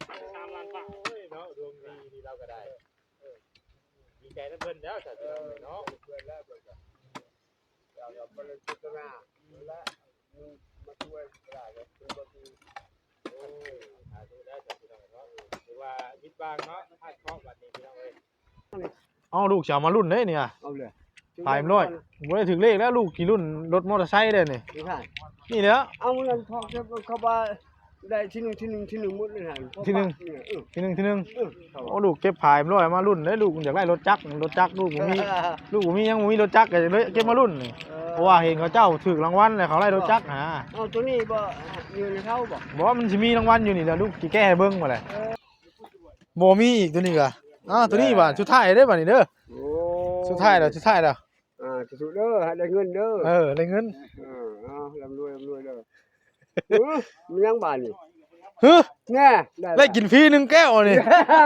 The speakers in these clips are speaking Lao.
ສາມລ້ານບາດ. ໂອ້ຍເນາະ ດວງດີນີ້ລາວກໍໄດ້. ເອີ ດີໃຈນຳເພິ່ນແລ້ວຊະພີ່ນ້ອງເອີຍເນາະ. ເພິ່ນແລ້ວເພິ່ນກໍ ເຈົ້າກໍບໍ່ໄດ້ໂຄສະນາແລ້ວ ມາຊ່ວຍກໍໄດ້ເນາະ. ໂອ້ຍ ສາທຸແລ້ວຊະພີ່ນ້ອງເນາະ. ຖືວ່າຜິດຫວັງເນາະ ພາດເຄາະບັດນີ້ພີ່ນ້ອງເອີຍ. ເອົ້າ ລູກຊິເອົາມາລຸ້ນເດ້ນີ້ ເອົາເລີຍ ພາຍຮ້ອຍ ບໍ່ໄດ້ຖືກເລກແລ້ວ ລູກຊິລຸ້ນລົດມໍເຕີໄຊເດ້ນີ້. ນີ້ແຫຼະ ເອົານັ້ນ ເຂົາວ່າໄດ້ທີໜຶ່ງ ທີໜຶ່ງ ທີໜຶ່ງໝົດເລີຍຫັ້ນ ທີໜຶ່ງ ເອີ ທີໜຶ່ງ ທີໜຶ່ງ. ເອີ ໂອ້ ລູກເກັບພາຍຮ້ອຍມາລຸ້ນເດ້ ລູກຢາກໄດ້ລົດຈັກ ລົດຈັກລູກບໍ່ມີ ລູກບໍ່ມີ ຍັງບໍ່ມີລົດຈັກ ກໍເລີຍເກັບມາລຸ້ນນີ້. ເອີ ເພາະວ່າເຫັນເຂົາເຈົ້າຖືກລາງວັນແລ້ວ ເຂົາໄດ້ລົດຈັກຫັ້ນນະ. ເອົາ ໂຕນີ້ບໍ່ ຢູ່ນຳເຂົາບໍ່? ບໍ່ ມັນຊິມີລາງວັນຢູ່ນີ້ແຫຼະ ລູກຊິແກະໃຫ້ເບິ່ງວ່າແຫຼະ. ເອີ ບໍ່ມີອີກໂຕນີ້ກະ ອ້າວ ໂຕນີ້ບາດສຸດທ້າຍເດ້ບາດນີ້ເດີ. ໂອ້ ສຸດທ້າຍແລ້ວ ສຸດທ້າຍແລ້ວ. ອ່າ ສາທຸເດີ ໃຫ້ໄດ້ເງິນເດີ. ເອີ ໄດ້ເງິນ ເອີ ເອົາ ລ່ຳລວຍ ລ່ຳລວຍເດີ. ຫື ມີຫຍັງບາດນີ້? ຫື ແນ່ ໄດ້ ໄດ້ກິນຟຣີໜຶ່ງແກ້ວນີ້.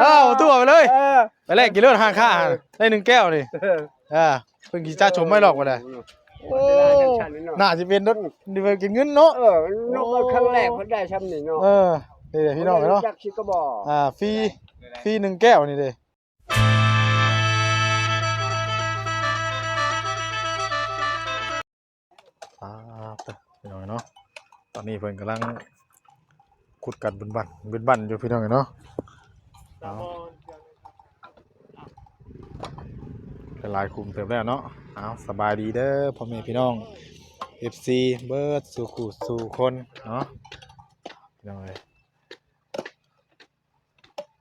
ເອົາ ຕົວະໄປເລີຍ ເອີ ໄປແລກກິນໂລດຮ້ານຄ້າ ເອີ ໄດ້ໜຶ່ງແກ້ວນີ້. ເອີ ອ່າ ເພິ່ນຊິຈັດຊົມໄວ້ຫຼອກວ່າແຫຼະ. ໂອ້ ໜ້າຊິເປັນລົດ ອືມ ໄດ້ໄປເກັບເງິນເນາະ. ເອີ ລົດຄັ້ງແລກເພິ່ນໄດ້ຊ່ຳນີ້ເນາະ. ເອີ ນີ້ເດ້ພີ່ນ້ອງເນາະ ຈັກຊິກະບອກ ອ່າ ຟຣີ ຟຣີໜຶ່ງແກ້ວນີ້ເດ້. ອ່າ ພີ່ນ້ອງເນາະ ຕອນນີ້ເພິ່ນກຳລັງຂຸດກັນບຶນບັນ ບຶນບັນຢູ່ພີ່ນ້ອງເນາະ. ເອົາ ຫຼາຍຂຸມເຕີບແລ້ວເນາະ. ເອົາ ສະບາຍດີເດີພໍ່ແມ່ພີ່ນ້ອງ ເອັຟຊີ ເບິດສູ່ຄູ່ສູ່ຄົນເນາະ ພີ່ນ້ອງເອີຍ.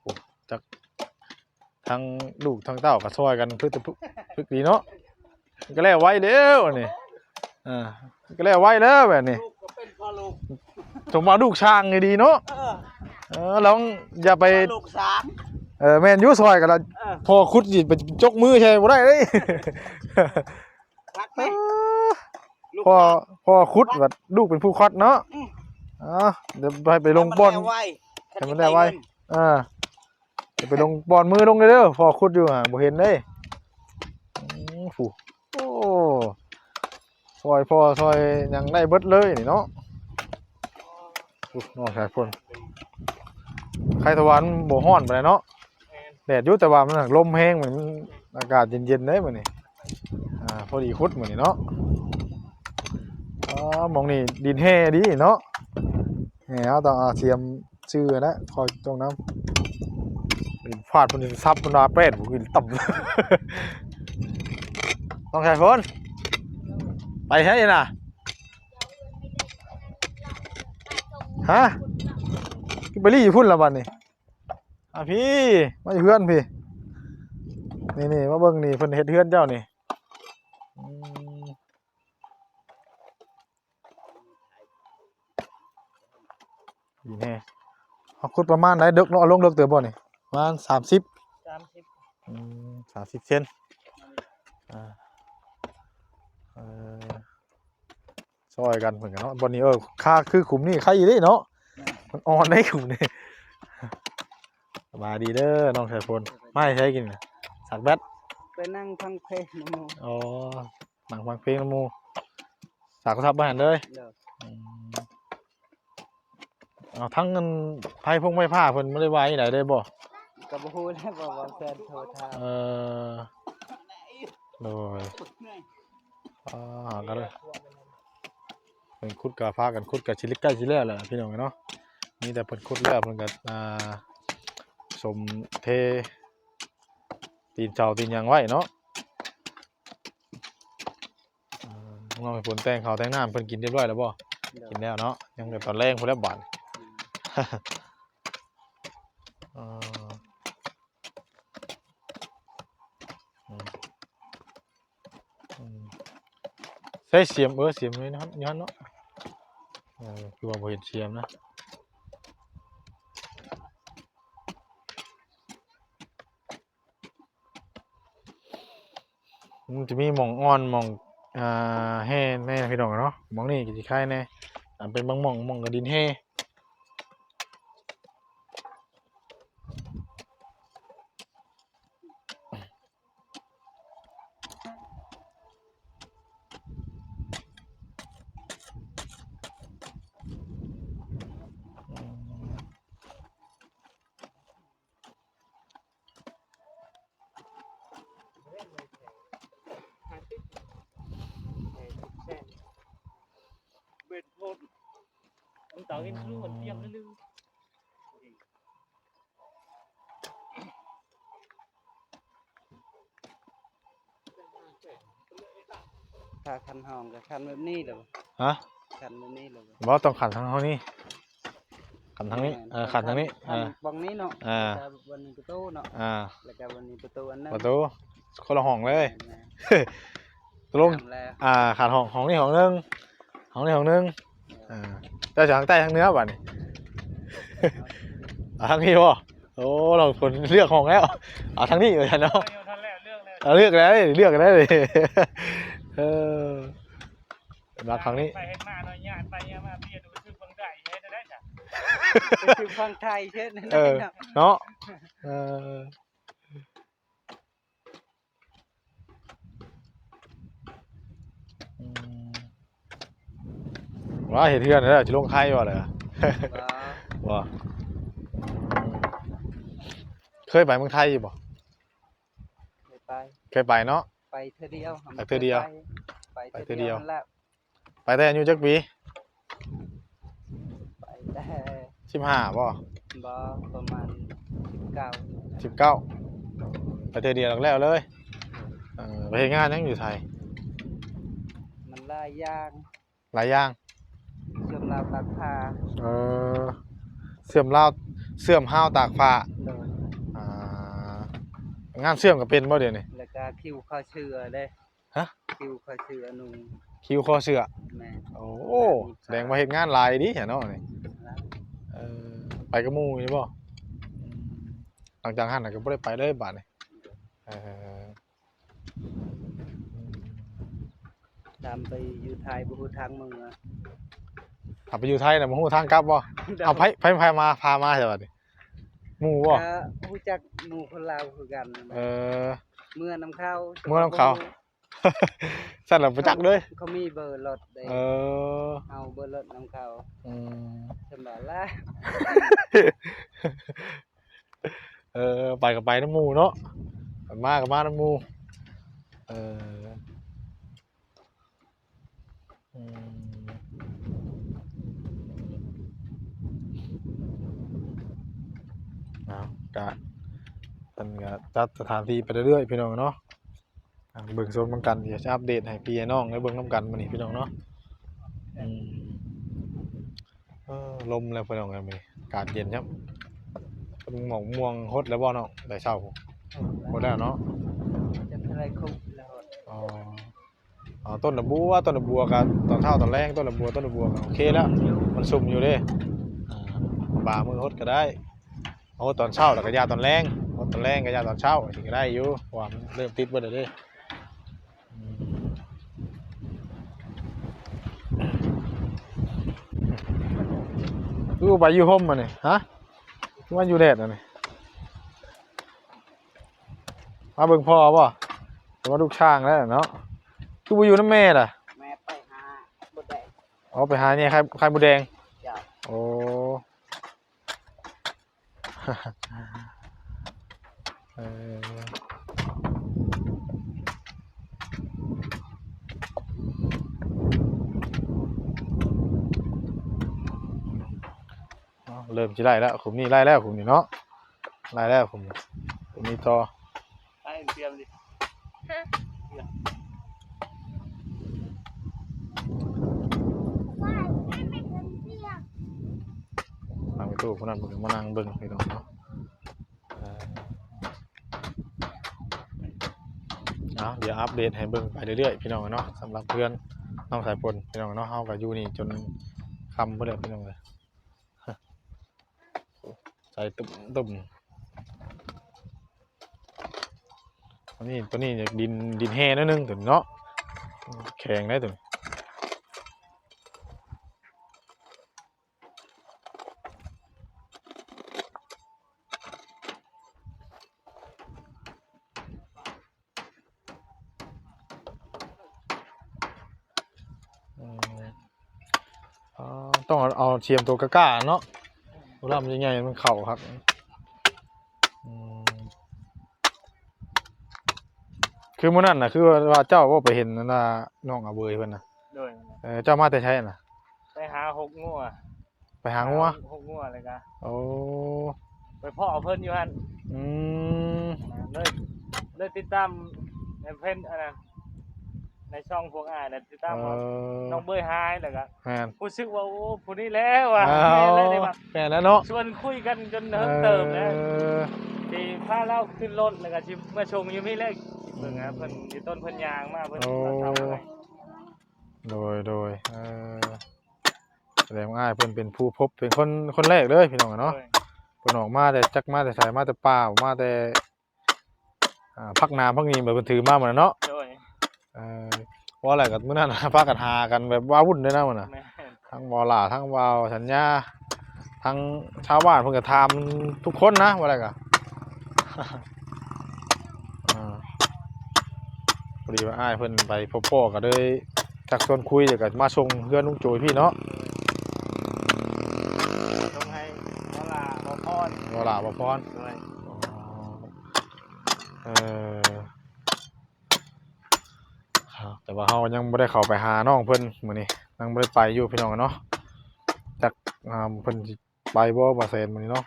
ໂອ້ ຈັກ ທັງລູກທັງເຕົ້າກໍຊ່ອຍກັນພຶດ ພຶດດີເນາະ. ມັນກໍແລ້ວໄວແລ້ວອັນນີ້ ເອີ ມັນກໍແລ້ວໄວແລ້ວແບບນີ້. ສົມວ່າລູກຊ່າງນີ້ດີເນາະ. ເອີ ເອີ ລອງຢ່າໄປ ລູກຊ່າງ ເອີ ແມ່ນຢູ່ ຊ່ອຍກັນລະ ເອີ ພໍ່ຂຸດຊິໄປຈົກມືໃສ່ບໍ່ໄດ້ເດ້. ຄັກເດ້ ພໍ່ ພໍ່ຂຸດ ບັດລູກເປັນຜູ້ຂັດເນາະ. ອືມ ເອົາ ດຽວໃຫ້ໄປລົງບ່ອນ ໃຫ້ມັນແລ້ວໄວ ໃຫ້ມັນແລ້ວໄວ. ເອີ ດຽວໄປລົງບ່ອນມືລົງເດີ ພໍ່ຂຸດຢູ່ຫາບໍ່ເຫັນເດ້. ອືມ ຜູ້ ໂອ້ ຊ່ອຍພໍ່ຊ່ອຍຫຍັງໄດ້ເບິດເລີຍນີ້ເນາະ. ໂອ້ ນ້ອງຊາຍພົນ ໄຄທະວັນບໍ່ຮ້ອນປານໃດເນາະ. ແມ່ນ ແດດຢູ່ ແຕ່ວ່າມັນລົມແຮງ ມັນ ອາກາດເຢັນໆເດ້ມື້ນີ້. ອ່າ ພໍດີຂຸດມື້ນີ້ເນາະ. ອໍ ໝ່ອງນີ້ດິນແຮ່ດີເນາະ. ແຮ່ເຮົາຕ້ອງເອົາສຽມຊື່ນະ ຄອຍຕົງນຳ. ຟາດມັນສັບມັນວ່າແປດ ບໍ່ຂຶ້ນຕ່ຳ. ຕ້ອງໃຊ້ຝົນ ໄປໃສນະ? ຮະ? ຄືໄປລີ້ຢູ່ພຸ້ນລະບັດນີ້. ອ່າ ພີ້ ມາຢູ່ເຮືອນພີ້. ນີ້ໆ ມາເບິ່ງນີ້ ເພິ່ນເຮັດເຮືອນເຈົ້ານີ້. ອືມ ດີແຮງ. ເຮົາຂຸດປະມານໃດ ເດິກເນາະ? ເອົາລົງເດິກເຕີບບໍ່ນີ້? ປະມານສາມສິບ ສາມສິບ ອືມ ສາມສິບເຊັນ. ອ່າ ເອີ ຊ່ອຍກັນເພິ່ນກະເນາະ ບ່ອນນີ້. ເອີ ຄ່າຄືຂຸມນີ້ໄຄອີ່ຫຼີເນາະ. ແມ່ນ ມັນອ່ອນໃດຂຸມນີ້. ສະບາຍດີເດີນ້ອງສາຍຝົນ. ມາແຕ່ໃສກິນນະ? ສາກແບັດ ໄປນັ່ງຟັງເພງນຳໝູ່. ອໍ ນັ່ງຟັງເພງນຳໝູ່. ສາກໂທລະສັບໄວ້ຫັ້ນເດີ. ໂດຍ ອືມ. ເອົາ ທັງອັນໄຟຟົງໄຟຟ້າເພິ່ນບໍ່ໄດ້ວ່າອີ່ໃດເລີຍບໍ່? ກໍບໍ່ຮູ້ແຫຼະ ບໍ່ ບໍ່ແຊນໂທຖາມ. ເອີ ໂດຍ. ອ່າ ກໍເລີຍ ເພິ່ນຂຸດກໍພາກັນຂຸດ ກໍຊິເລັກໃກ້ຊິແລ້ວແຫຼະພີ່ນ້ອງເນາະ. ມີແຕ່ເພິ່ນຂຸດແລ້ວເພິ່ນກໍ ອ່າ ສົມເທຕີນເສົາຕີນຫຍັງໄວ້ເນາະ. ເອີ ນ້ອງໃຫ້ຝົນແຕ່ງເຂົ້າແຕ່ງນ້ຳເພິ່ນກິນຮຽບຮ້ອຍແລ້ວບໍ່? ໂດຍ ກິນແລ້ວເນາະ ຍັງແຕ່ຕອນແລງພຸ້ນແຫຼະບາດ. ເອີ ອືມ ອືມ ໃຊ້ສຽມ ເອີ ສຽມຢູ່ຫັ້ນ ຢູ່ຫັ້ນເນາະ. ເອີ ຄືວ່າບໍ່ເຫັນສຽມນະ. ມັນຈະມີໝ່ອງອ່ອນ ໝ່ອງ ອ່າ ແຮ່ແນ່ພີ່ນ້ອງເນາະ. ໝ່ອງນີ້ກໍຊິຄາຍແນ່ ອັນເປັນບາງໝ່ອງ ໝ່ອງກໍດິນແຮ່. ອືມ. ເສົາເຫັນຄືມັນຕຽມລື ຖ້າຂັນຫ້ອງກໍຂັນແບບນີ້ແຫຼະ ຮະ? ຂັນແບບນີ້ແຫຼະ ບໍ່ ຕ້ອງຂັນທາງເຮົານີ້ ຂັນທາງນີ້ ແມ່ນ ເອີ ຂັນທາງນີ້ ຂັນ ເອີ ບັ້ງນີ້ເນາະ ອ່າ ແລ້ວກໍບ່ອນນີ້ປະຕູເນາະ ອ່າ ແລ້ວກໍບ່ອນນີ້ປະຕູອັນໜຶ່ງ ປະຕູຄົນລະຫ້ອງເລີຍ ແມ່ນໆ ຕົກລົງ ອ່າ ຂັນຫ້ອງ ຫ້ອງນີ້ຫ້ອງໜຶ່ງ ຫ້ອງນີ້ຫ້ອງໜຶ່ງ ເອີ ອ່າ ເຈົ້າຊິທາງໃຕ້ທາງເໜືອບາດນີ້ ເອົາທາງນີ້ບໍ່? ໂອ້ ລອງຄົນເລືອກຫ້ອງແລ້ວ ເອົາທາງນີ້ວ່າຊັ້ນເນາະ ເລືອກແລ້ວ ເລືອກແລ້ວ ເລືອກແລ້ວ ເອີ ລັກທາງນີ້ ໄປເຮັດມາເນາະ ຍາດໄປຍາດມາ ເບຍນໄປຊື້ເບິ່ງໄດ້ເຮັດໄດ້ຈ້ະ ໄປຊື້ຝັ່ງໄທເຮັດ ເອີ ເນາະ ເອີ ອືມ ວ່າເຮັດເຮືອນແລ້ວຊິລົງໄທບໍ່ລະ? ບໍ່ ບໍ່ ອືມ ເຄີຍໄປເມືອງໄທຢູ່ບໍ່? ເຄີຍໄປ ເຄີຍໄປເນາະ ໄປເທື່ອດຽວ ໄປເທື່ອດຽວ ໄປ ໄປເທື່ອດຽວ ໄປແຕ່ອາຍຸຈັກປີ? ໄປແຕ່ ສິບຫ້າບໍ່? ບໍ່ ປະມານສິບເກົ້າ ສິບເກົ້າ ໄປເທື່ອດຽວແລ້ວເລີຍ ເອີ ໄປເຮັດງານຫຍັງຢູ່ໄທ? ມັນຫຼາຍຢ່າງ ຫຼາຍຢ່າງ ເຊື່ອມລາວຕາກຜ້າ ເອີ ເຊື່ອມລາວ ເຊື່ອມຮາວຕາກຜ້າ ໂດຍ ອ່າ ງານເຊື່ອມກໍເປັນບໍ່ດຽວນີ້? ແລ້ວກໍຄິວຄໍເສືອເດ້ ຮະ? ຄິວຄໍເສືອນຸ່ງ ຄິວຄໍເສືອ ແມ່ນ ໂອ້ ສະແດງວ່າເຮັດງານຫຼາຍດີແທ້ເນາະນີ້ ເອີ ໄປກັບໝູ່ນີ້ບໍ່? ອືມ ຫຼັງຈາກຫັ້ນກໍບໍ່ໄດ້ໄປເລີຍບາດນີ້ ເອີ ອືມ ຕາມໄປຢູ່ໄທບໍ່ຮູ້ທາງເມືອ ຖ້າໄປຢູ່ໄທນະບໍ່ຮູ້ທາງກັບບໍ່? ໂດຍ ເອົາ ໃຜ ໃຜ ໃຜມາ ພາມາໃສບາດນີ້? ໝູ່ບໍ່? ກໍຮູ້ຈັກໝູ່ຄົນລາວຄືກັນ ເອີ ເມືອນຳເຂົາ ເມືອນຳເຂົາ ຊັ້ນລະບໍ່ຈັກເລີຍ ເຂົາມີເບີລົດເດ້ ເອີ ເອົາເບີລົດນຳເຂົາ ອືມ ຊັ້ນລະ ເອີ ໄປກໍໄປນຳໝູ່ເນາະ ມາກໍມານຳໝູ່ ເອີ ອືມ ເອົາ ກະ ເພິ່ນກະຈັດສະຖານທີ່ໄປເລື້ອຍໆ ພີ່ນ້ອງເນາະ ອ່າ ເບິ່ງຊົມນຳກັນ ດຽວຈະອັບເດດໃຫ້ພີ່ໃຫ້ນ້ອງໄດ້ເບິ່ງນຳກັນມື້ນີ້ພີ່ນ້ອງເນາະ ອືມ ເອີ ລົມແລ້ວພີ່ນ້ອງເອີຍ ມື້ນີ້ອາກາດເຢັນແລ້ວ ເປັນໝອກມ່ວງຫົດແລ້ວບໍ່ນ້ອງ ແຕ່ເຊົ້າ ຫົດແລ້ວເນາະ ຈັກເທົ່າໃດຄຸບແລ້ວຫົດ ອໍ ອໍ ຕົ້ນດອກບົວ ຕົ້ນດອກບົວກໍຕອນເຊົ້າຕອນແລງ ຕົ້ນດອກບົວ ຕົ້ນດອກບົວກໍໂອເຄແລ້ວ ມັນຊຸ່ມຢູ່ເດ້ ອ່າ ບາງມື້ຫົດກໍໄດ້ ໂອ້ ຕອນເຊົ້າແລ້ວກໍຢ່າຕອນແລງ ໂອ້ ຕອນແລງກໍຢ່າຕອນເຊົ້າ ຊິກໍໄດ້ຢູ່ ເພາະວ່າມັນເລີ່ມຕິດເບິດແລ້ວເດ້ ອືມ ຄືວ່າໄປຢູ່ຮົ່ມມານີ້ ຮະ? ຄືວ່າຢູ່ແດດອັນນີ້ ມາເບິ່ງພໍ່ບໍ່? ແຕ່ວ່າລູກຊ່າງແລ້ວເນາະ ຄືບໍ່ຢູ່ນຳແມ່ລະ? ແມ່ໄປຫາມົດແດງ ອໍ ໄປຫາແຍ່ໄຂ່ ໄຂ່ມົດແດງ ເຈົ້າ ໂອ້ ເອີ ເນາະ ເລີ່ມຊິໄດ້ແລ້ວ ຂຸມນີ້ໄດ້ແລ້ວ ຂຸມນີ້ເນາະ ໄດ້ແລ້ວ ຂຸມນີ້ ຂຸມນີ້ຕໍ່ ໃຫ້ເຕຍມດິ ຮະ ນັ່ງຢູ່ຕູ້ຜູ້ນັ້ນ ມານັ່ງເບິ່ງພີ່ນ້ອງເນາະ ເອີ ເອົາ ດຽວອັບເດດໃຫ້ເບິ່ງໄປເລື້ອຍໆ ພີ່ນ້ອງເນາະ ສຳລັບເຮືອນນ້ອງສາຍຝົນ ພີ່ນ້ອງເນາະ ເຮົາກໍຢູ່ນີ້ຈົນຄ່ຳພຸ້ນແຫຼະ ພີ່ນ້ອງເອີຍ ໃສ່ຕຸ່ມໆ ອັນນີ້ ຕົວນີ້ຢາກດິນ ດິນແຮ່ໜ້ອຍໜຶ່ງຕົວນີ້ເນາະ ແຂງໄດ໋ຕົວນີ້ ອືມ ອໍ ຕ້ອງເອົາ ເອົາສຽມໂຕກ້າໆເນາະ ເວລາມັນໃຫຍ່ໆ ມັນເຂົ້າຄັກ ອືມ ຄືມື້ນັ້ນນະ ຄືວ່າເຈົ້າບໍ່ໄປເຫັນອັນນ່າ ນ້ອງອາເບີຍເພິ່ນນະ ໂດຍ ເອີ ເຈົ້າມາແຕ່ໃສນະ? ໄປຫາຫົກງົວ ໄປ ໄປຫາງົວ ຫົກງົວ ແລ້ວກະ ໂອ້ ໄປພໍ້ເພິ່ນຢູ່ຫັ້ນ ອືມ ເລີຍ ເລີຍຕິດຕາມໃນເພຈ ອັນນັ້ນ ໃນຊ່ອງພວກອ້າຍນະ ຕິດຕາມ ເອີ ນ້ອງເບີຍຫາຍ ແລ້ວກະ ແມ່ນ ຮູ້ສຶກວ່າ ໂອ້ ຜູ້ນີ້ແຫຼະວ່າ ອ້າວ ແມ່ນແລ້ວເດ້ວ່າ ແມ່ນແລ້ວເນາະ ຊວນຄຸຍກັນຈົນເພີ່ມເຕີມແລ້ວ ເອີ ຊິພາລາວຂຶ້ນລົດ ແລ້ວກະຊິເມືອສົ່ງຢູ່ພີ້ແຫຼະ ເບິ່ງຫາເພິ່ນ ອືມ ຢູ່ຕົ້ນເພິ່ນຍ່າງມາ ເພິ່ນ ໂອ້ ເຂົ້າມາ ໂດຍ ໂດຍ ເອີ ສະແດງວ່າອ້າຍເພິ່ນເປັນຜູ້ພົບ ເປັນຄົນ ຄົນແລກເລີຍພີ່ນ້ອງເນາະ ໂດຍ ເພິ່ນອອກມາແຕ່ ຈັກມາແຕ່ໃສ ມາແຕ່ປ່າ ມາແຕ່ ອ່າ ພັກໜາພັກນີ້ ແບບເພິ່ນຖືມາໝົດແລ້ວເນາະ ໂດຍ ເອີ ເວົ້າແລ້ວກໍມື້ນັ້ນພາກັນຫາກັນແບບວ້າວຸ່ນເດ້ນະມື້ນະ ແມ່ນ ທັງບໍ່ຫຼ້າ ທັງບ່າວສັນຍາ ທັງຊາວບ້ານເພິ່ນກໍຖາມທຸກຄົນນະ ວ່າແລ້ວກໍ ອ່າ ພໍດີວ່າອ້າຍເພິ່ນໄປພົບພໍ້ກໍເລີຍຊັກຊວນຄຸຍ ແລ້ວກໍມາສົ່ງເຮືອນລຸງໂຈຍພີ້ເນາະ ສົ່ງໃຫ້ບໍ່ຫຼ້າບໍ່ພອນ ບໍ່ຫຼ້າບໍ່ພອນ ໂດຍ ອໍ ເອີ ແຕ່ວ່າເຮົາຍັງບໍ່ໄດ້ເຂົ້າໄປຫານ້ອງເພິ່ນມື້ນີ້ ຍັງບໍ່ໄດ້ໄປຢູ່ພີ່ນ້ອງເນາະ ຈັກ ອ່າ ເພິ່ນຊິໄປບໍ່ ບ່າວແສນ ມື້ນີ້ເນາະ ດ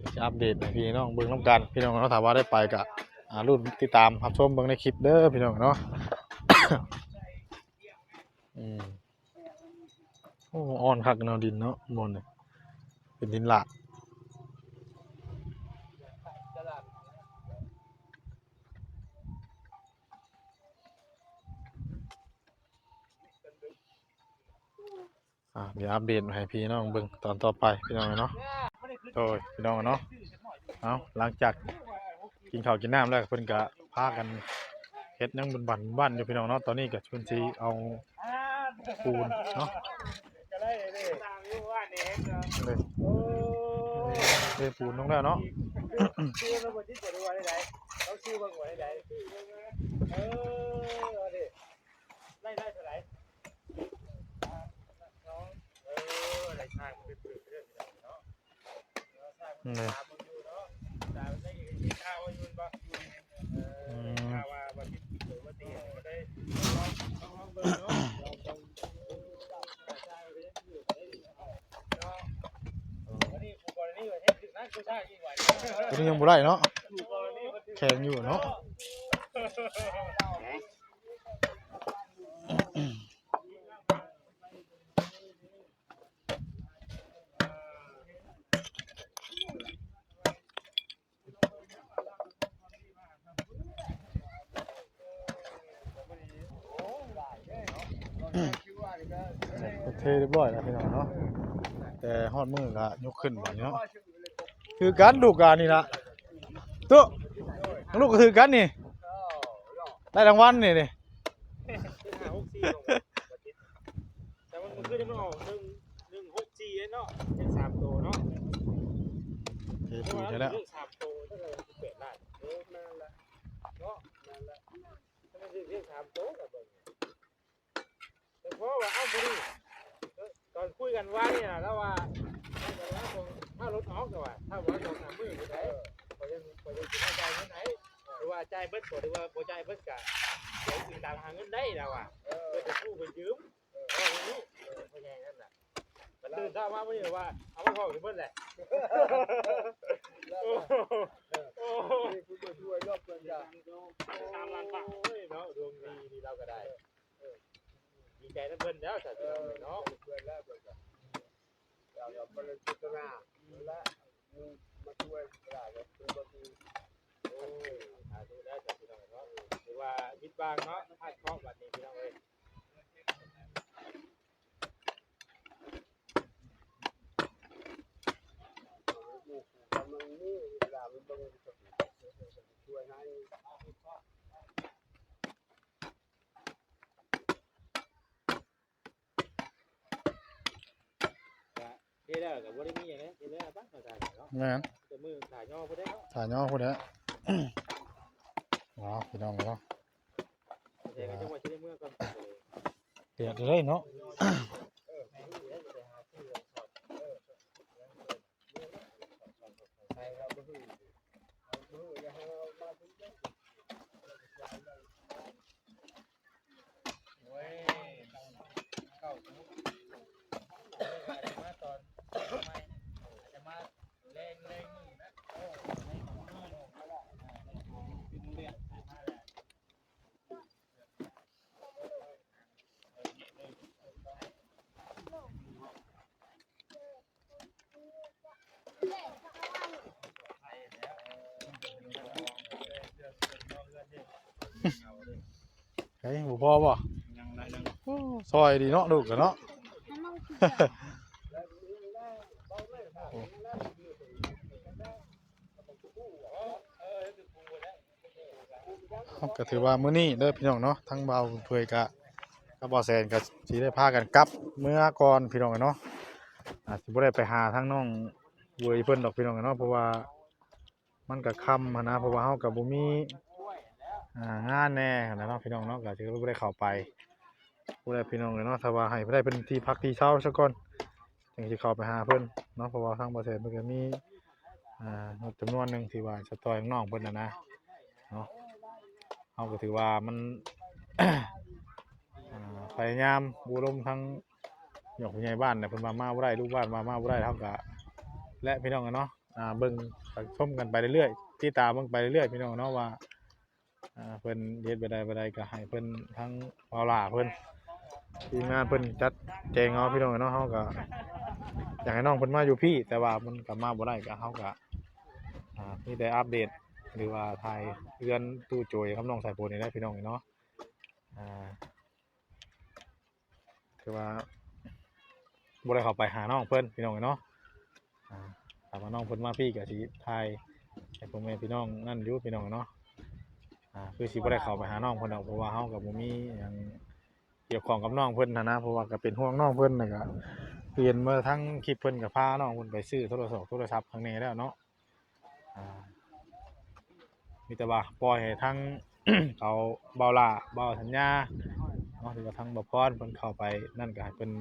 ຽວຊິອັບເດດໃຫ້ພີ່ນ້ອງເບິ່ງນຳກັນພີ່ນ້ອງເນາະ ຖ້າວ່າໄດ້ໄປກະ ອ່າ ລຸ້ນຕິດຕາມຮັບຊົມເບິ່ງໃນຄລິບເດີພີ່ນ້ອງເນາະ ອືມ ໂອ້ ອ່ອນຄັກເນາະ ດິນເນາະ ບ່ອນນີ້ເປັນດິນລາດ. ອ່າ ດຽວອັບເດດໃຫ້ພີ່ນ້ອງເບິ່ງຕອນຕໍ່ໄປພີ່ນ້ອງເນາະ ໂດຍ ພີ່ນ້ອງເນາະ ເອົາ ຫຼັງຈາກກິນເຂົ້າກິນນ້ຳແລ້ວ ເພິ່ນກະພາກັນເຮັດຫຍັງບຸນບັນບຸນບັນຢູ່ພີ່ນ້ອງເນາະ ຕອນນີ້ກະເພິ່ນຊິເອົາປູນເນາະ ເດ້ ເດ້ປູນລົງແລ້ວເນາະ ໄດ້ ໄດ້ເທົ່າໃດ? ເອີ ໄດ້ຊ່າງເປັນເພື່ອນເນາະ ຊ່າງມັນຖາມເບິ່ງຢູ່ເນາະ ຕາໄດ້ຍິນຂ່າວວ່າຢູ່ບໍ່? ເອີ ອືມ ຂ່າວວ່າ ວ່າຕິດອຸບັດຕິເຫດກໍໄດ້ລອງ ລອງເບິ່ງເນາະ ລອງເບິ່ງ ເນາະ ອັນນີ້ຜູ້ກໍລະນີວ່າເຮັດຖືກນະ ຜູ້ຊ່າງອີກວ່າ ຕົວນີ້ຍັງບໍ່ໄດ້ເນາະ ແຂງຢູ່ເນາະ. ເທຮຽບຮ້ອຍແລ້ວພີ່ນ້ອງເນາະ ແຕ່ຮອດມື້ກະຍົກຂຶ້ນບາດນີ້ເນາະ. ຖືກກັນລູກກະນີ້ລະ ຕຸ ລູກກະຖືກກັນນີ້ ໄດ້ລາງວັນນີ້ ນີ້ ຫ້າຫົກສີ່ ແຕ່ມັນ ມັນຄືມັນອອກ ໜຶ່ງ ໜຶ່ງຫົກສີ່ເນາະ ເລກສາມໂຕເນາະ ເທ ຖືກແລ້ວ ເລກສາມໂຕ ແປດລ້ານ ເອີ ແມ່ນລະເນາະ ແມ່ນລະ ຖ້າມັນຖືກເລກສາມໂຕກະເບິ່ງ ແຕ່ພໍວ່າ ເອົ້າ ມື້ນີ້ ເອີ ຕອນຄຸຍກັນວານນີ້ນະ ລາວວ່າ ຖ້າລົດອອກ ລາວວ່າ ຖ້າວ່າສອງສາມມື້ນີ້ໄດ໋ ເອີ ຂ້ອຍຍັງ ຂ້ອຍຍັງຊິມາຈ່າຍເງິນໃຫ້ ຫຼືວ່າຈ່າຍເບິດບໍ່ ຫຼືວ່າບໍ່ຈ່າຍເບິດກະ ດຽວຊິຕາມຫາເງິນໄດ້ ລາວວ່າ ເອີ ເພິ່ນຈະກູ້ເພິ່ນຢືມ ເອີ ເວົ້າຢ່າງນີ້ ເອີ ພໍ່ໃຫຍ່ນັ້ນນະ ມັນຕື່ນເຊົ້າມາມື້ນີ້ວ່າ ເອົາມາເຜົາຊິເບິດແຫຼະ ໂອ້ ໂອ້ ນີ້ຄືບໍ່ຊ່ວຍດອກເພິ່ນກະ ສາມລ້ານບາດ ໂອ້ຍເນາະ ດວງດີນີ້ລາວກະໄດ້ ເອີ ດີໃຈນຳເພິ່ນແລ້ວ ສາທຸເນາະ ເອີ ເພິ່ນແລ້ວ ເພິ່ນກະ ລາວກະບໍ່ໄດ້ເຈດຕະນາ ແລະ ມາຊ່ວຍຫຼາຍເພິ່ນບໍ່ຖືກ ໂອ້ຍ ສາທຸເດີ ສາທຸເນາະ ຖືວ່າຜິດຫວັງເນາະ ພາດເຄາະບັດນີ້ພີ່ນ້ອງເອີຍ. ກະເທແລ້ວກະບໍ່ໄດ້ມີຫຍັງເດ້ ເທແລ້ວປະ ເນາະ ແມ່ນ ແຕ່ມື້ຖ້າຍໍພຸ້ນເດ້ເນາະ ຖ້າຍໍພຸ້ນແຫຼະ ເອົາ ພີ່ນ້ອງເນາະ ແຕ່ກະຈັ່ງວ່າຊິໄດ້ເມືອກ່ອນ ແດດເລີຍເນາະ. ໂອ້ຍ ເກົ້າໂມງ ມາຕອນ ໄກ ບໍ່ພໍບໍ່? ຍັງໜ້ອຍໜຶ່ງ. ໂອ້ ຊ່ອຍດີເນາະ ລູກກະເນາະ. ເຮົາກະຖືວ່າມື້ນີ້ເດີພີ່ນ້ອງເນາະ ທາງບ່າວເຜີຍກະ ກັບບ່າວແສນກະຊິໄດ້ພາກັນກັບເມືອກ່ອນພີ່ນ້ອງເນາະ. ອາດຊິບໍ່ໄດ້ໄປຫາທາງນ້ອງເຫວີຍເພິ່ນດອກພີ່ນ້ອງເນາະ ເພາະວ່າ ມັນກະຄ່ຳຫັ້ນນະ ເພາະວ່າເຮົາກະບໍ່ມີ ອ່າ ງານແດ່ຫັ້ນນະເນາະ ພີ່ນ້ອງເນາະ ກະຊິບໍ່ໄດ້ເຂົ້າໄປພຸ້ນແຫຼະພີ່ນ້ອງເອີຍເນາະ. ຖ້າວ່າໃຫ້ໄດ້ເປັນທີ່ພັກທີ່ເຊົາຊະກ່ອນ ຈັ່ງຊິເຂົ້າໄປຫາເພິ່ນເນາະ ເພາະວ່າທາງບ່າວແສນເພິ່ນກະມີ ອ່າ ງົບຈຳນວນໜຶ່ງທີ່ວ່າຈະຊ່ອຍນ້ອງເພິ່ນຫັ້ນນະເນາະ. ເຮົາກະຖືວ່າມັນ ອ່າ ພະຍາຍາມໂອ້ລົມທັງຍອດຜູ້ໃຫຍ່ບ້ານນະ ເພິ່ນວ່າມາບໍ່ໄດ້ ລູກບ້ານວ່າມາບໍ່ໄດ້ ເຮົາກະ ແລະ ພີ່ນ້ອງເນາະ ອ່າ ເບິ່ງ ຊົມກັນໄປເລື້ອຍໆ ຕິດຕາມເບິ່ງໄປເລື້ອຍໆ ພີ່ນ້ອງເນາະ ວ່າ ອ່າ ເພິ່ນເຮັດແບບໃດແບບໃດ ກະໃຫ້ເພິ່ນ ທາງບ່າວຫຼ້າເພິ່ນ ທີມງານເພິ່ນຈັດແຈງເອົາ ພີ່ນ້ອງເນາະ. ເຮົາກະຢາກໃຫ້ນ້ອງເພິ່ນມາຢູ່ພີ້ ແຕ່ວ່າມັນກະມາບໍ່ໄດ້ ກະເຮົາກະ ອ່າ ມີແຕ່ອັບເດດ ຫຼືວ່າຖ່າຍເຮືອນຕູ້ໂຈຍກັບນ້ອງສາຍຝົນນີ້ແຫຼະ ພີ່ນ້ອງເນາະ. ອ່າ ຖືວ່າບໍ່ໄດ້ເຂົ້າໄປຫານ້ອງເພິ່ນ ພີ່ນ້ອງເນາະ. ອ່າ ຖ້າວ່ານ້ອງເພິ່ນມາພີ້ກະຊິຖ່າຍໃຫ້ພໍ່ແມ່ພີ່ນ້ອງນັ້ນຢູ່ ພີ່ນ້ອງເນາະ. ອ່າ ຄືຊິບໍ່ໄດ້ເຂົ້າໄປຫານ້ອງເພິ່ນດອກ ເພາະວ່າເຮົາກະບໍ່ມີຫຍັງກ່ຽວຂ້ອງກັບນ້ອງເພິ່ນຫັ້ນນະ ເພາະວ່າກະເປັນຫ່ວງນ້ອງເພິ່ນ ແລ້ວກະເຫັນມາທາງຄລິບເພິ່ນກະພານ້ອງເພິ່ນໄປຊື້ໂທລະສອບໂທລະສັບຂ້າງແນ່ແລ້ວເນາະ. ອ່າ ມີແຕ່ວ່າປ່ອຍໃຫ້ທາງ ເຂົາ ບ່າວຫຼ້າ ບ່າວສັນຍາເນາະ ຫຼືວ່າທາງບ່າວພອນເພິ່ນເຂົ້າໄປນັ້ນ ກະໃຫ້ເພິ່ນ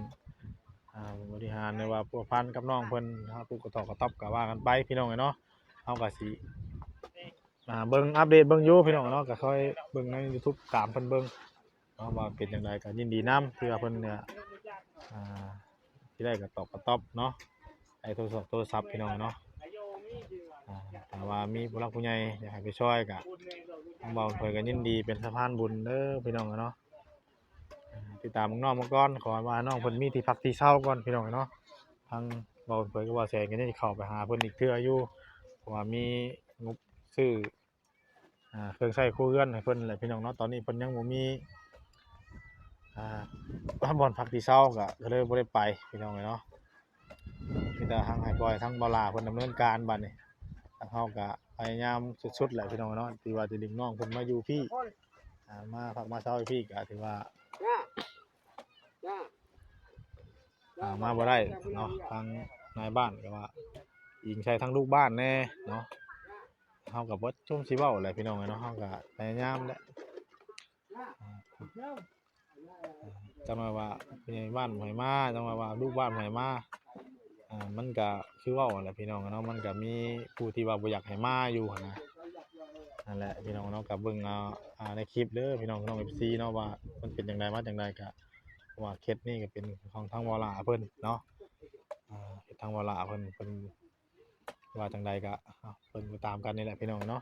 ອ່າ ບໍລິຫານ ຫຼືວ່າພົວພັນກັບນ້ອງເພິ່ນ ຫາຜູ້ກະຕອບກະຕອບກະວ່າກັນໄປ ພີ່ນ້ອງເອີຍເນາະ. ເຮົາກະຊິ ອ່າ ເບິ່ງອັບເດດເບິ່ງຢູ່ ພີ່ນ້ອງເນາະ ກະຄ່ອຍເບິ່ງໃນຢູທູບ ຕາມເພິ່ນເບິ່ງ ເນາະ ວ່າເປັນຈັ່ງໃດ ກະຍິນດີນຳທີ່ວ່າເພິ່ນ ອ່າ ຊິໄດ້ກະຕອບກະຕອບເນາະ ໃຫ້ໂທລະສັບໂທລະສັບ ພີ່ນ້ອງເນາະ. ອ່າ ຖ້າວ່າມີຜູ້ຫຼັກຜູ້ໃຫຍ່ຢາກໃຫ້ໄປຊ່ອຍກະ ທາງບ່າວເຜີຍກະຍິນດີເປັນສະພານບຸນເດີ ພີ່ນ້ອງເນາະ. ອ່າ ຕິດຕາມນ້ອງມາກ່ອນ ຂໍໃຫ້ວ່ານ້ອງເພິ່ນມີທີ່ພັກທີ່ເຊົາກ່ອນ ພີ່ນ້ອງເນາະ. ທາງບ່າວເຜີຍກັບບ່າວແສນກະຍັງຊິເຂົ້າໄປຫາເພິ່ນອີກເທື່ອຢູ່ ເພາະວ່າມີງົບຊື້ ອ່າ ເຄື່ອງໃຊ້ຄົວເຮືອນໃຫ້ເພິ່ນແຫຼະ ພີ່ນ້ອງເນາະ. ຕອນນີ້ເພິ່ນຍັງບໍ່ມີ ອ່າ ບ່ອນພັກທີ່ເຊົາ ກະ ກະເລີຍບໍ່ໄດ້ໄປ ພີ່ນ້ອງເອີຍເນາະ. ມີແຕ່ທາງໃຫ້ປ່ອຍທາງບ່າວຫຼ້າເພິ່ນດຳເນີນການບາດນີ້ ທາງເຮົາກະພະຍາຍາມສຸດໆແຫຼະ ພີ່ນ້ອງເນາະ ທີ່ວ່າຈະດຶງນ້ອງເພິ່ນມາຢູ່ພີ້ ອ່າ ມາພັກມາເຊົາຢູ່ພີ້ ກະຖືວ່າ ອ່າ ມາບໍ່ໄດ້ເນາະ. ທາງນາຍບ້ານກະວ່າອີງໃສ່ທາງລູກບ້ານແນ່ເນາະ. ເຮົາກະບໍ່ຊົມຊິເວົ້າແຫຼະ ພີ່ນ້ອງເອີຍເນາະ ເຮົາກະພະຍາຍາມແຫຼະ. ອ່າ ຈັ່ງໜ້ອຍວ່າຜູ້ໃຫຍ່ບ້ານບໍ່ໃຫ້ມາ ຈັ່ງໜ້ອຍວ່າລູກບ້ານບໍ່ໃຫ້ມາ ອ່າ ມັນກະຄືເວົ້າຫັ້ນແຫຼະ ພີ່ນ້ອງເນາະ ມັນກະມີຜູ້ທີ່ວ່າບໍ່ຢາກໃຫ້ມາຢູ່ຫັ້ນນະ. ນັ້ນແຫຼະ ພີ່ນ້ອງເນາະ ກະເບິ່ງເອົາ ອ່າ ໃນຄລິບເດີ ພີ່ນ້ອງ ນ້ອງເອັຟຊີເນາະ ວ່າມັນເປັນຈັ່ງໃດມາຈັ່ງໃດ ກະ ເພາະວ່າເຂດນີ້ກະເປັນຂອງທາງບ່າວຫຼ້າເພິ່ນເນາະ ອ່າ ເຂດທາງບ່າວຫຼ້າເພິ່ນ ເພິ່ນ ວ່າຈັ່ງໃດກະ ເອົາ ເບິ່ງໄປຕາມກັນນີ້ແຫຼະ ພີ່ນ້ອງເນາະ.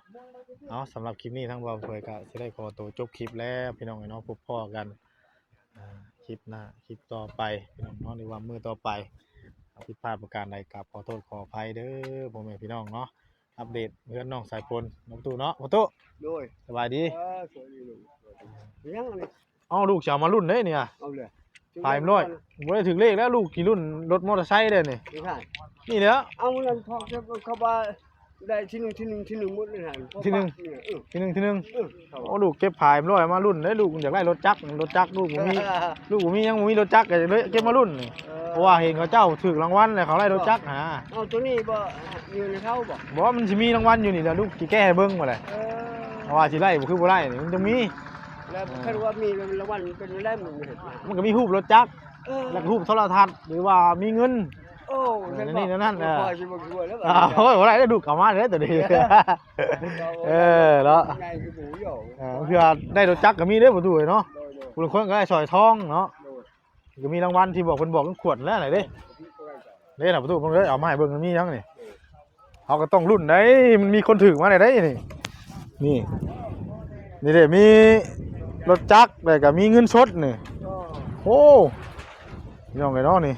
ເອົາ ສຳລັບຄລິບນີ້ທາງບ່າວເຜີຍກະຊິໄດ້ຂໍໂຕຈົບຄລິບແລ້ວ ພີ່ນ້ອງເນາະ. ພົບພໍ້ກັນ ອ່າ ຄລິບໜ້າ ຄລິບຕໍ່ໄປ ພີ່ນ້ອງເນາະ ຫຼືວ່າມື້ຕໍ່ໄປ. ຜິດພາດປະການໃດກະຂໍໂທດຂໍອະໄພເດີ ພໍ່ແມ່ພີ່ນ້ອງເນາະ. ອັບເດດເຮືອນນ້ອງສາຍຝົນເນາະ ປະຕູເນາະ ປະຕູ. ໂດຍ ສະບາຍດີ. ເອີ ສະບາຍດີລູກ. ເປັນຫຍັງອັນນີ້? ເອົ້າ ລູກຊິເອົາມາລຸ້ນເດ້ນີ້ ເອົາເລີຍ ພາຍເອັມຮ້ອຍ. ບໍ່ໄດ້ຖືກເລກແລ້ວ ລູກຂີ່ລຸ້ນລົດມໍເຕີໄຊເດ້ນີ້. ນີ້ແຫຼະ ເອົານັ້ນ ເຂົາວ່າໄດ້ທີໜຶ່ງ ທີໜຶ່ງ ທີໜຶ່ງໝົດເລີຍຫັ້ນ. ທີໜຶ່ງ ທີໜຶ່ງ ທີໜຶ່ງ. ໂອ້ ລູກເກັບພາຍເອັມຮ້ອຍມາລຸ້ນເດ້ ລູກຢາກໄດ້ລົດຈັກ ລົດຈັກລູກບໍ່ມີ ລູກບໍ່ມີ ຍັງບໍ່ມີລົດຈັກ ກະເລີຍເກັບມາລຸ້ນນີ້. ເອີ ເພາະວ່າເຫັນເຂົາເຈົ້າຖືກລາງວັນແລ້ວ ເຂົາໄດ້ລົດຈັກຫັ້ນນະ. ເອົາ ໂຕນີ້ບໍ່ ຢູ່ໃນເຂົາບໍ່? ບໍ່ ມັນຊິມີລາງວັນຢູ່ນີ້ແຫຼະ ລູກຊິແກະໃຫ້ເບິ່ງວ່າແຫຼະ. ເອີ ເພາະວ່າຊິໄດ້ບໍ່ຄືບໍ່ໄດ້ນີ້ ມັນຕ້ອງມີ. ແລ້ວຄັນວ່າມີລາງວັນເປັນຈັ່ງໃດ ມັນເຮັດ ມັນກະມີຮູບລົດຈັກ ເອີ ແລ້ວກະຮູບໂທລະທັດ ຫຼືວ່າມີເງິນ. ໂອ້ ແນວນີ້ແນວນັ້ນ. ເອີ ໂອ້ຍ ບໍ່ໄດ້ເດີ ລູກເອົາມາເດີໂຕນີ້. ເອີ ເນາະ ເອີ ເທື່ອໄດ້ລົດຈັກກະມີເດີ ປະຕູເນາະ. ຜູ້ລາງຄົນກະໄດ້ສອຍທອງເນາະ. ກະມີລາງວັນທີ່ບອກ ເພິ່ນບອກເປັນຂວດແລ້ວນີ້ເດ້ ເດ້ນະ ປະຕູເບິ່ງເດີ ເອົາມາໃຫ້ເບິ່ງ ມັນມີຫຍັງນີ້. ເຮົາກະຕ້ອງລຸ້ນໄດ໋ ມັນມີຄົນຖືກມາແລ້ວໄດ໋ນີ້. ນີ້ ນີ້ເດ້ ມີລົດຈັກ ແລ້ວກະມີເງິນສົດນີ້. ໂອ້ ພີ່ນ້ອງເອີຍເນາະ ນີ້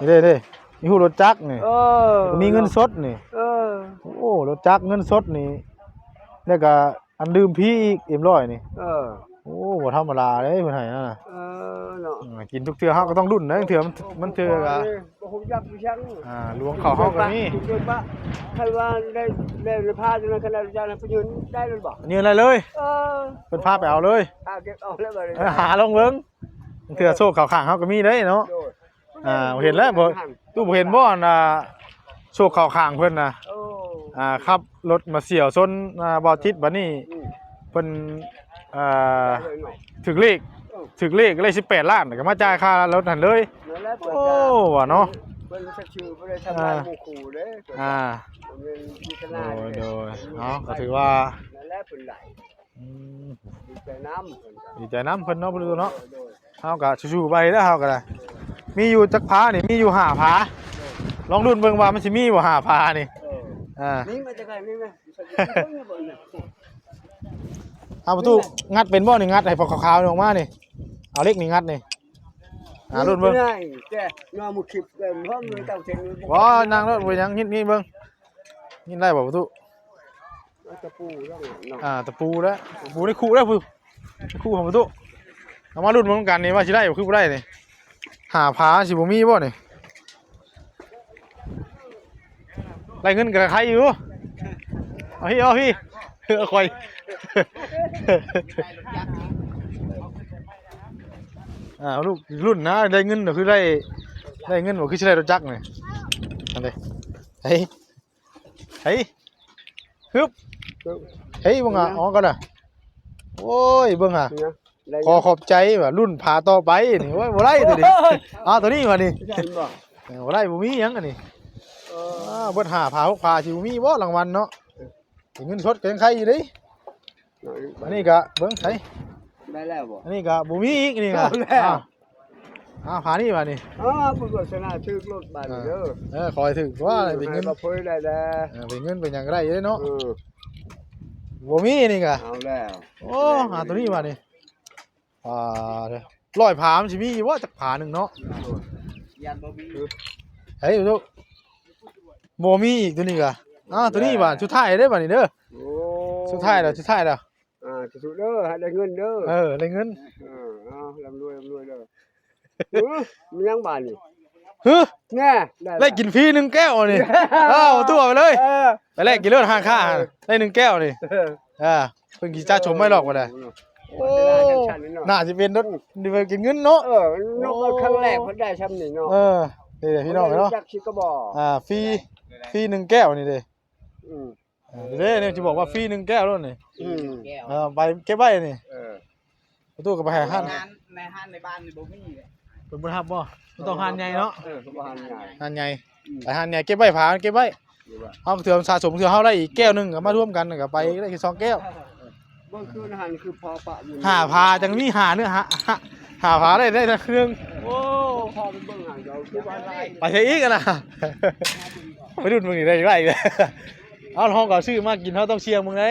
ນີ້ເດ້ ເດ້ ມີຮູບລົດຈັກນີ້. ເອີ ມີເງິນສົດນີ້. ເອີ ໂອ້ ລົດຈັກ ເງິນສົດນີ້ ແລ້ວກະ ອັນດື່ມຟຣີອີກ ເອັມຮ້ອຍນີ້. ເອີ ໂອ້ ບໍ່ທຳມະດາເດ້ເພິ່ນໃຫ້ນັ້ນນະ ເອີເນາະ ອືມ ກິນທຸກເທື່ອເຮົາກໍຕ້ອງລຸ້ນເດ້ ເທື່ອມັນ ມັນເທື່ອກໍ ບໍ່ຮູ້ຈັກຄືຫຍັງ ອ່າ ຫຼວງເຂົ້າເຮົາກໍມີ ເພິ່ນວ່າ ຄັນວ່າໄດ້ ໄດ້ພາຈັ່ງນັ້ນ ຄັນໄດ້ຈາກນັ້ນ ເພິ່ນຍື່ນໄດ້ແມ່ນບໍ່? ຍື່ນໄດ້ເລີຍ ເອີ ເພິ່ນພາໄປເອົາເລີຍ ຫາເກັບເອົາແລ້ວບັດນີ້ ເອີ ຫາລອງເບິ່ງ ເທື່ອໂຊກເຂົ້າຂ້າງເຮົາກໍມີເດ້ເນາະ ໂດຍ ອ່າ ເຫັນແລ້ວບໍ່ ຕູ້ບໍ່ເຫັນບໍ່ ອັນນ່າ ໂຊກເຂົ້າຂ້າງເພິ່ນນະ ໂອ້ ອ່າ ຂັບລົດມາສ່ຽວຊົນ ອ່າ ບໍ່ຈິດ ບັດນີ້ ອືມ ເພິ່ນ ອ່າ ຖືກເລກ ເອີ ຖືກເລກໄດ້ສິບແປດລ້ານ ກໍມາຈ່າຍຄ່າລົດຫັ້ນເລີຍ ນັ້ນແຫຼະ ໂອ້ ວ່າເນາະ ເພິ່ນສັກຊື່ບໍ່ໄດ້ທຳງານ ອ່າ ໝູ່ຄູ່ເດ້ ອ່າ ເພິ່ນມີຕະໜາ ໂດຍ ເດ້ ໂດຍ ເອົາ ກໍຖືວ່າ ນັ້ນແຫຼະ ເພິ່ນໄດ້ ອືມ ດີໃຈນຳເພິ່ນ ດີໃຈນຳເພິ່ນເນາະ ບໍ່ຮູ້ເນາະ ໂດຍ ເຮົາກໍສູ້ໆໄປເດີ ເຮົາກໍໄດ້ ມີຢູ່ຈັກພານີ້ ມີຢູ່ຫ້າພາ ລອງລຸ້ນເບິ່ງວ່າມັນຊິມີບໍ່ຫ້າພານີ້ ເອີ ອ່າ ນີ້ມາຈາກໃສ ນີ້ມາ ເອົາປະຕູ ງັດເປັນບໍ່ນີ້ ງັດໃຫ້ພວກຂາວໆນີ້ອອກມານີ້ ເອົາເຫຼັກນີ້ງັດນີ້ ອ່າ ລຸ້ນເບິ່ງ ແຕ່ນອນໝູດຄລິບເບິ່ງ ເຮົາມີເຕົາເຊັງຢູ່ ບໍ່ ນັ່ງໂລດ ບໍ່ເປັນຫຍັງ ຍິດນີ້ເບິ່ງ ຍິດໄດ້ບໍ່ປະຕູ? ເອົາຕະປູແລ້ວເນາະ ອ່າ ຕະປູແລ້ວ ຕະປູໃນຄຸແລ້ວພຸ້ນ ໃນຄຸຂອງປະຕູ ເອົາມາລຸ້ນເບິ່ງນຳກັນນີ້ວ່າຊິໄດ້ບໍ່ ຄືບໍ່ໄດ້ນີ້ ຫ້າພາຊິບໍ່ມີບໍ່ນີ້? ໄດ້ເງິນກໍໄດ້ໄຄຢູ່ ເອົາພີ່ ເອົາພີ່ ເອົາຂ້ອຍ ອ່າ ລູກລຸ້ນນະ ໄດ້ເງິນກໍຄືໄດ້ ໄດ້ເງິນບໍ່ຄືຊິໄດ້ລົດຈັກນີ້ ອັນເດ ເຮີ້ຍ ເຮີ້ຍ ຮຶບ ເຮີ້ຍ ເບິ່ງອ່ະ ອອກກ່ອນນະ ໂອ້ຍ ເບິ່ງຫາ ໄດ້ ຂໍຂອບໃຈວ່າລຸ້ນພາຕໍ່ໄປນີ້ ໂອ້ຍ ບໍ່ໄດ້ຕົວນີ້ ເອົາຕົວນີ້ວ່ານີ້ ເຫັນບໍ່ ເອີ ບໍ່ໄດ້ ບໍ່ມີຫຍັງອັນນີ້ ເອີ ອ່າ ເບິດຫ້າພາ ຫົກພາ ຊິບໍ່ມີບໍ່ລາງວັນເນາະ ເອີ ເງິນສົດກໍຍັງໄຄຢູ່ເດ້ ເອີ ອັນນີ້ກໍເບິ່ງໃສ ໄດ້ແລ້ວບໍ່ ອັນນີ້ກໍບໍ່ມີອີກ ອັນນີ້ກໍ ເອົາແລ້ວ ອ່າ ອ່າ ພານີ້ບາດນີ້ ອ່າ ບຸນວາສະໜາຖືກໂລດບາດນີ້ເດີ ເອີ ຂໍໃຫ້ຖືກຕົວະ ເອີ ເປັນເງິນ ໃຫ້ບໍ່ເຜີຍໄດ້ແລ້ວ ເອີ ເປັນເງິນເປັນຫຍັງກໍໄດ້ເດ້ເນາະ ເອີ ບໍ່ມີນີ້ກະ ເອົາແລ້ວ ໂອ້ ຫາຕົວນີ້ບາດນີ້ ອ່າ ຮ້ອຍຜາມັນຊິມີຢູ່ບໍ່ຈັກຜາໜຶ່ງເນາະ ຢ້ານບໍ່ມີ ເຮີ້ຍ ບໍ່ມີອີກຕົວນີ້ກະ ອ່າ ຕົວນີ້ບາດ ສຸດທ້າຍເດ້ບາດນີ້ເດີ ໂອ້ ສຸດທ້າຍແລ້ວ ສຸດທ້າຍແລ້ວ ອ່າ ສູ້ໆເດີ ໃຫ້ໄດ້ເງິນເດີ ເອີ ໄດ້ເງິນ ເອີ ເອົາ ລ່ຳລວຍ ລ່ຳລວຍເດີ ເອີ ມີຫຍັງບາດນີ້ ຮຶ ແນ່ ໄດ້ ໄດ້ກິນຟຣີໜຶ່ງແກ້ວນີ້ ເອົາຕົວະໄປເລີຍ ເອີ ໄປແລກກິນໂລດຮ້ານຄ້າ ເອີ ໄດ້ໜຶ່ງແກ້ວນີ້ ເອີ ອ່າ ເພິ່ນຊິຈັດຊົມໄວ້ຫຼອກວ່າໄດ ໂອ້ ໂອ້ ໜ້າຊິເປັນລົດ ອືມ ໄດ້ໄປກິນເງິນເນາະ ເອີ ນົກຄັ້ງແລກເພິ່ນໄດ້ຊ່ຳນີ້ເນາະ ເອີ ນີ້ແຫຼະພີ່ນ້ອງເນາະ ຈັກຊິກະບອກ ອ່າ ຟຣີ ຟຣີໜຶ່ງແກ້ວນີ້ເດ້ ອືມ ເອີ ເດ້ ນີ້ຊິບອກວ່າຟຣີໜຶ່ງແກ້ວໂລດນີ້ ອືມ ເອີ ໄປເກັບໄວ້ນີ້ ເອີ ປະຕູກໍໄປໃຫ້ຮ້ານ ໃນຮ້ານໃນບ້ານນີ້ບໍ່ມີເດ້ ເພິ່ນບໍ່ຮັບບໍ່ ມັນຕ້ອງຮ້ານໃຫຍ່ເນາະ ເອີ ຕ້ອງຮ້ານໃຫຍ່ ຮ້ານໃຫຍ່ ອືມ ໄປຮ້ານໃຫຍ່ເກັບໄວ້ ຝາກເກັບໄວ້ ເກັບໄວ້ ເຮົາເທື່ອສະສົມ ເທື່ອເຮົາໄດ້ອີກແກ້ວໜຶ່ງກໍມາລວມກັນ ກໍໄປໄດ້ສອງແກ້ວ ເບິ່ງຄືຫັ້ນຄືພໍປະຢູ່ ຫ້າຜາຈັ່ງມີຫ້າເນື້ອ ຫ້າ ຫ້າ ຫ້າຜາໄດ້ ໄດ້ເທື່ອໜຶ່ງ ໂອ້ ພໍໄປເບິ່ງຫັ້ນ ເຮົາຄືວ່າຫຼາຍ ໄປໃສອີກຫັ້ນນະ ໄປລຸ້ນເບິ່ງນີ້ໄດ້ ໄດ້ ເອົາ ເຮົາກໍຊື້ມາກິນ ເຮົາຕ້ອງສ່ຽງເບິ່ງເດ້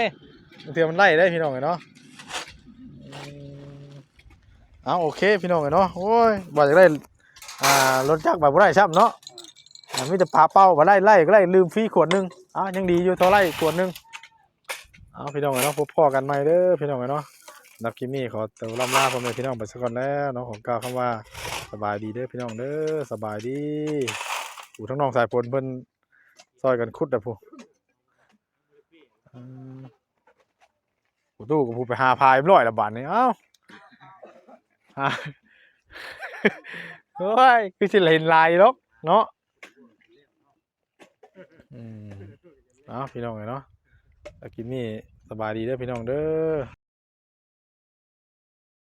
ເທື່ອມັນໄດ້ເດ້ພີ່ນ້ອງເອີຍເນາະ ອືມ ເອົາ ໂອເຄພີ່ນ້ອງເອີຍເນາະ ໂອ້ຍ ວ່າຢາກໄດ້ ອ່າ ລົດຈັກ ວ່າບໍ່ໄດ້ຊ້ຳເນາະ ອ່າ ມີແຕ່ປາເປົ່າ ວ່າໄດ້ ໄດ້ກໍໄດ້ ລືມຟຣີຂວດໜຶ່ງ ເອົາ ຍັງດີຢູ່ ເທົ່າໄດ້ຂວດໜຶ່ງ ເອົາ ພີ່ນ້ອງເອີຍເນາະ ພົບພໍ້ກັນໃໝ່ເດີພີ່ນ້ອງເອີຍເນາະ ສຳລັບຄລິບນີ້ຂໍຕົວລ່ຳລາພໍ່ແມ່ພີ່ນ້ອງໄປຊະກ່ອນແລ້ວເນາະ ຂໍກ່າວຄຳວ່າສະບາຍດີເດີພີ່ນ້ອງເດີ ສະບາຍດີ ໂອ້ ທາງນ້ອງສາຍຝົນເພິ່ນຊ່ອຍກັນຂຸດແລ້ວພຸ້ນ ອືມ ປະຕູກໍຜູ້ໄປຫາພາຮຽບຮ້ອຍແລ້ວບາດນີ້ ເອົ້າ ຫາ ໂອ້ຍ ຄືຊິເຫັນຫຼາຍດອກເນາະ ອືມ ເອົາ ພີ່ນ້ອງເອີຍເນາະ ຄລິບນີ້ສະບາຍດີເດີພີ່ນ້ອງເດີ.